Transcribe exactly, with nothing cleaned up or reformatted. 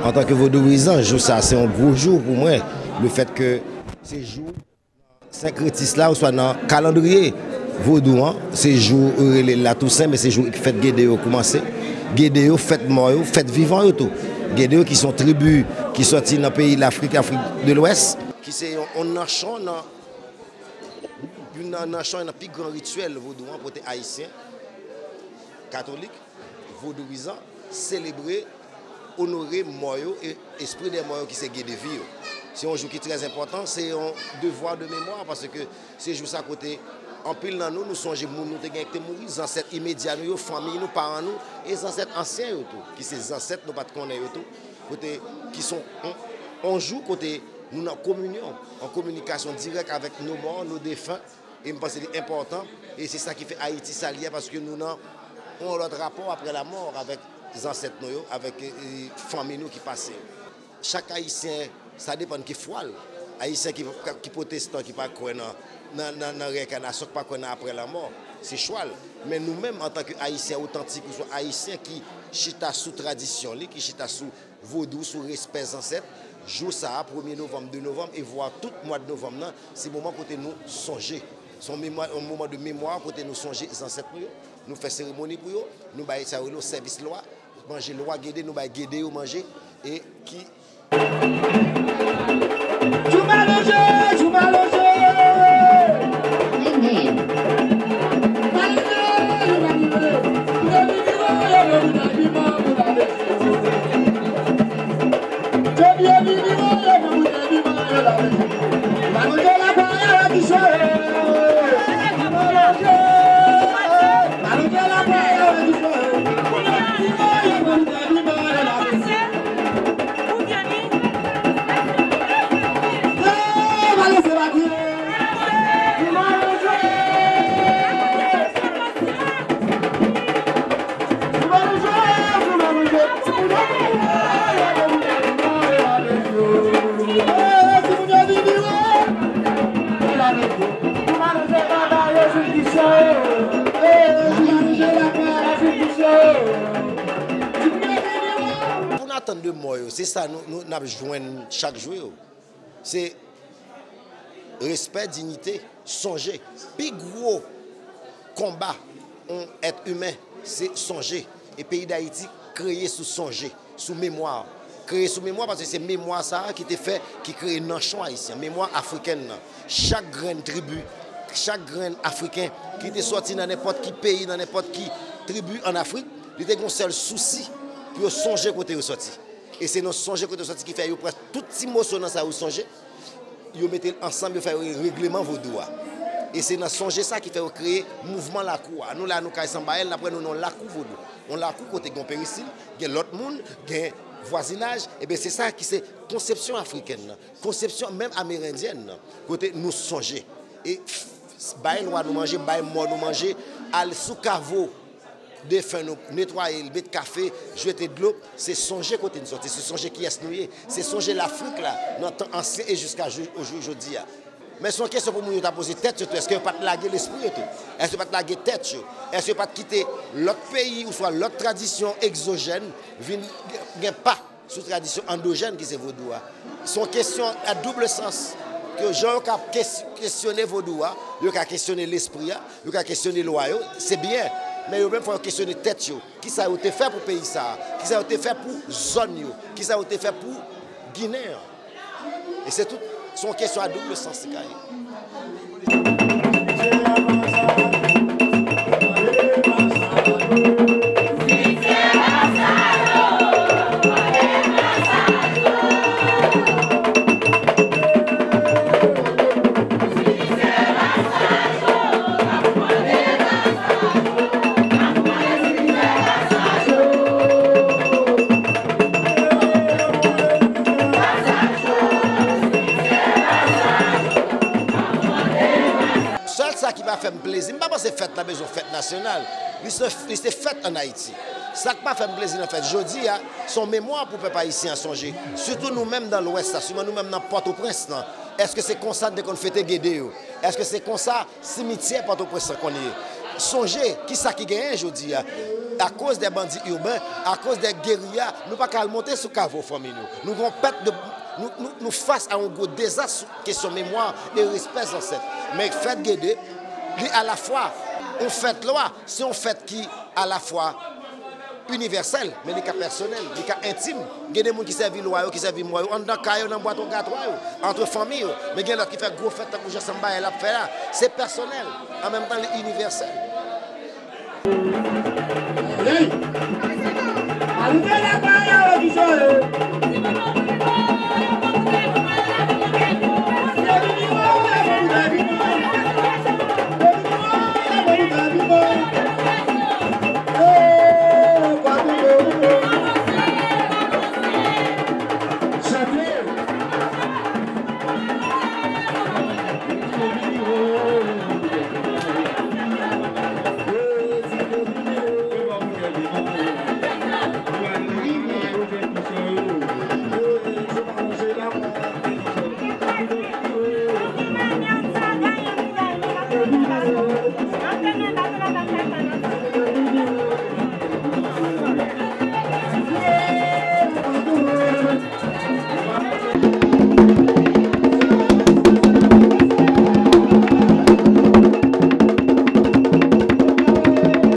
Antanke vodouyizan, jou sa se yon gwo jou pou mwen. Lefèt ke se jou senkretis la, oswa nan kalandriye vodou an, se jou yo rele Latousen, men se jou fèt Gede yo koumanse. Gede yo, fèt mò yo, fèt vivan yo tou. Gede yo ki se yon tribi ki sòti nan peyi Lafrik, Afrik de Lwès, ki se yon, yon nanchon nan, youn nan nanchon nan pi gran rityèl vodou an, kote Ayisyen, katolik, vodouyizan, selebre, onore mò yo e espri dè mò yo ki se Gede vi yo. Se yon jou ki trè enpòtan, se yon devwa de memwa, paske se jou sa kote anpil nan nou, nou sonje moun nou te gen ki te mouri, zansèt imedya nou yo, fanmi nou, paran nou, e zansèt ansyen yo tou, ki se zansèt nou pa t konnen yo tou, kote, ki se yon, yon jou kote nou nan kominyon, an kominikasyon dirèk avèk nos morts, nos défunts, e m panse li enpòtan, e se sa ki fè Ayiti sa l ye a, paske nou nan yon lòt rapò aprè lamò avèk zansèt nou yo, avèk, e, fanmi nou ki pase yo. Chak Ayisyen, sa depann ki fwa l. Ayisyen ki, ki pwotestan, ki pa kwè nan, nan, nan, nan reyènkanasyon, ki pa kwè nan aprè lamò, se chwa l. Men nou menm, antanke Ayisyen otantik, ouswa Ayisyen ki chita sou tradisyon li, ki chita sou vodou, sou respè zansèt, jou sa a, premye novanm, de novanm, e vwa tout mwa de novanm nan, se moman kote nou sonje. Se yon memwa, yon moman de memwa kote nou sonje zansèt nou yo, nou fè seremoni pou yo, nou bay sa yo rele sèvis lwa, manje lwa Gede, nou bay Gede yo manje, e ki Jouman lonje, jouman lonje. Amen. Pou n atann de mò yo, se sa nou, nou, n ap jwenn chak jou yo. Se respè, diyite, sonje. Pi gwo konba yon èt imen, se sonje. E peyi Dayiti kreye sou sonje, sou memwa. Kreye sou memwa, paske se memwa sa a ki te fè, ki kreye nanchon ayisyen, memwa afrikèn nan. Chak grenn tribi, chak grenn Afriken ki te sòti nan nenpòt ki peyi, nan nenpòt ki tribi ann Afrik, li te gen yon sèl sousi pou yo sonje kote yo sòti. E se nan sonje kote yo sòti ki fè yo pran tout ti moso nan sa yo sonje, yo mete l ansanm, yo fè yo regleman vodou a. E se nan sonje sa ki fè yo kreye mouvman lakou a. Nou la, nou kay Sanbayèl, n ap wè nou nan yon lakou vodou. Yon lakou kote gen yon peristil, gen lòt moun, gen vwazinaj. Ebyen, se sa ki se konsepsyon afrikèn nan, konsepsyon menm amerendyèn nan, kote nou sonje. E Bay lwa nou manje, bay mò nou manje, al sou kavo defen nou, netwaye l, met kafe, jete dlo, se sonje kote n sòti, se sonje kiyès nou ye, se sonje Lafrik la, nan tan ansyen e jiska jou, jou jodi a. Men se yon kesyon pou moun yo ta poze tèt yo tou, èske yo pa t lage lespri yo tou? Èske yo pa t lage tèt yo? Èske yo pa t kite lòt peyi oswa lòt tradisyon egzojèn vin gen pa sou tradisyon andojèn ki se vodou a? Se yon kesyon a double sans. Ke jan yo ka kes- kesyone vodou a, yo ka kesyone lespri a, yo ka kesyone lwa yo, se byen. Men yo menm fò yo kesyone tèt yo. Kisa yo te fè pou peyi sa a? Kisa yo te fè pou zòn yo? Kisa yo te fè pou Ginen an? E se tout, se yon kesyon a double sans li ka ye. Sèl sa ki pa fè m plezi, m pa panse fèt la bezwen fèt nasyonal. Li se, li se fèt ann Ayiti. Sa k pa fè m plezi nan fèt jodi a, se yon memwa pou pèp ayisyen an sonje. Sitou nou menm nan Lwès la, sitou nou menm nan Pòtoprens lan. Èske se konsa n te konn fete Gede yo? Èske se konsa simityè Pòtoprens lan konn ye? Sonje kisa ki genyen jodi a. Akoz de bandi iben, akoz de geriya, nou pa ka al monte sou kavo fanmi nou. Nou gen yon pèt de, nou, nou, nou fas a yon gwo dezas sou kesyon memwa e respè zansèt. Men fèt Gede, li alafwa yon fèt lwa, se yon fèt ki alafwa inivèsèl, men li ka pèsonèl, li ka entim. Gen de moun ki sèvi lwa yo, ki sèvi mò yo, anndan kay yo, nan bwat ogatwa yo, antre fanmi yo. Men gen lòt ki fè gwo fèt tankou jan Sanbayèl ap fè a. Se pèsonèl, an menm tan li inivèsèl.